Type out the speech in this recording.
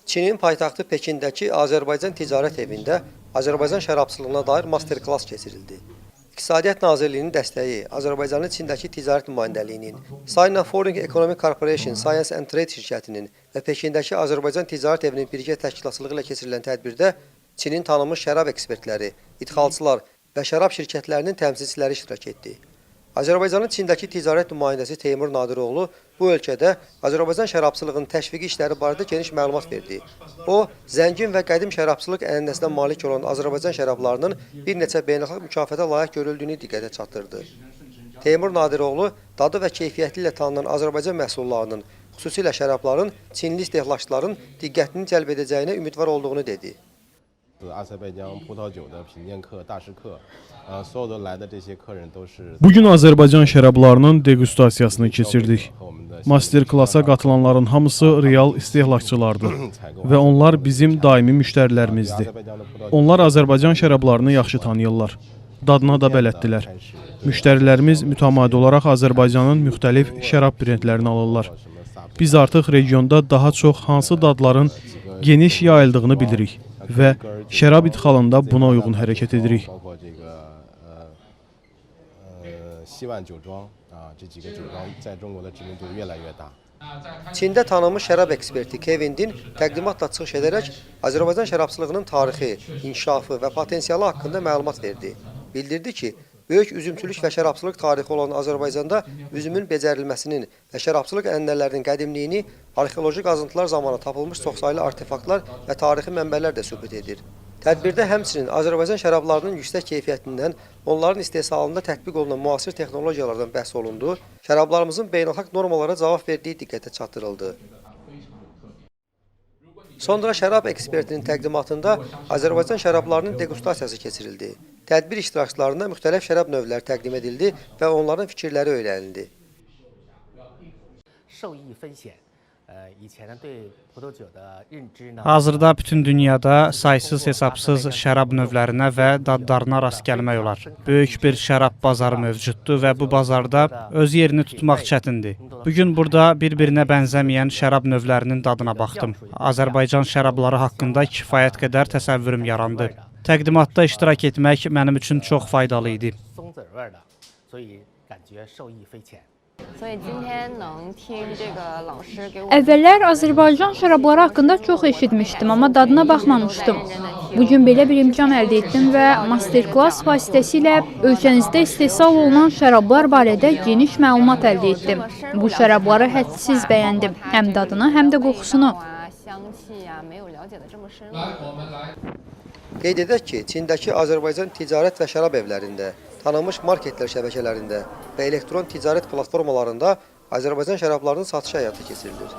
Çinin paytaxtı Pekindəki Azərbaycan Ticarət Evində Azərbaycan şərabçılığına dair master-klass keçirildi. İqtisadiyyat Nazirliyinin dəstəyi, Azərbaycanın Çindəki ticarət nümayəndəliyinin, Sina Foreign Economic Corporation Science and Trade şirkətinin və Pekindəki Azərbaycan Ticarət Evinin birgə təşkilatçılığı ilə keçirilən tədbirdə Çinin tanınmış şərab ekspertləri, idxalçılar və şərab şirkətlərinin təmsilçiləri iştirak etdi. Azərbaycanın Çindəki ticarət nümayəndəsi Teymur Nadiroğlu bu ölkədə Azərbaycan şərabçılığının təşviqi işləri barədə geniş məlumat verdi. O, zəngin və qədim şərabçılıq ənənəsinə malik olan Azərbaycan şərablarının bir neçə beynəlxalq mükafata layiq görüldüyünü diqqətə çatdırdı. Teymur Nadiroğlu dadı və keyfiyyəti ilə tanınan Azərbaycan məhsullarının, xüsusilə şərabların Çinli istehlakçıların diqqətini cəlb edəcəyinə ümidvar olduğunu dedi. 阿塞拜疆葡萄酒的品鉴课、大师课，所有的来的这些客人都是 Bu gün Azərbaycan şərablarının degustasiyasını keçirdik. Master-klassa qatılanların hamısı real istehlakçılardır və onlar bizim daimi müştərilərimizdir. Onlar Azərbaycan şərablarını yaxşı tanıyırlar. Dadına da bələddilər. Müştərilərimiz mütəmadi olaraq Azərbaycanın müxtəlif şərab brendlərini alırlar. Biz artıq regionda daha çox hansı dadların geniş yayıldığını bilirik və şərab idxalında buna uyğun hərəkət edirik. 包括这个西万酒庄啊，这几个酒庄在中国的知名度越来越大。 Çində tanınmış şərab eksperti Kevin Din təqdimatla çıxış edərək Azərbaycan şərabçılığının tarixi, inkişafı və potensialı haqqında məlumat verdi. Bildirdi ki, böyük üzümçülük və şərabçılıq tarixi olan Azərbaycanda üzümün becərilməsinin və şərabçılıq ənənələrinin qədimliyini arxeoloji qazıntılar zamanı tapılmış çoxsaylı artefaktlar və tarixi mənbələr də sübut edir. Tədbirdə həmçinin Azərbaycan şərablarının yüksək keyfiyyətindən, onların istehsalında tətbiq olunan müasir texnologiyalardan bəhs olundu, şərablarımızın beynəlxalq normalara cavab verdiyi diqqətə çatdırıldı. Sonra şərab ekspertinin təqdimatında Azərbaycan şərablarının dequstasiyası keçirildi. Tədbir iştirakçılarına müxtəlif şərab növləri təqdim edildi və onların fikirləri öyrənildi. 受益匪浅。以前呢对葡萄酒的认知呢， Hazırda bütün dünyada saysız hesabsız şərab növlərinə və dadlarına rast gəlmək olar. Böyük bir şərab bazarı mövcuddur və bu bazarda öz yerini tutmaq çətindir. Bu gün burada bir-birinə bənzəməyən şərab növlərinin dadına baxdım. Azərbaycan şərabları haqqında kifayət qədər təsəvvürüm yarandı. Təqdimatda iştirak etmək mənim üçün çox faydalı idi. 松子味儿的，所以感觉受益匪浅。所以今天能听这个老师给我们 Əvvəllər Azərbaycan şərabları haqqında çox eşitmişdim, amma dadına baxmamışdım. Bu gün belə bir imkan əldə etdim və master-klass vasitəsilə ölkənizdə istehsal olunan şərablar barədə geniş məlumat əldə etdim. Bu şərabları hədsiz bəyəndim, həm dadını, həm də qoxusunu. 啊、香气啊，没有了解的这么深入。 Qeyd edək ki, Çindəki Azərbaycan ticarət və şərab evlərində, tanınmış marketlər şəbəkələrində və elektron ticarət platformalarında Azərbaycan şərablarının satışı həyata keçirilir.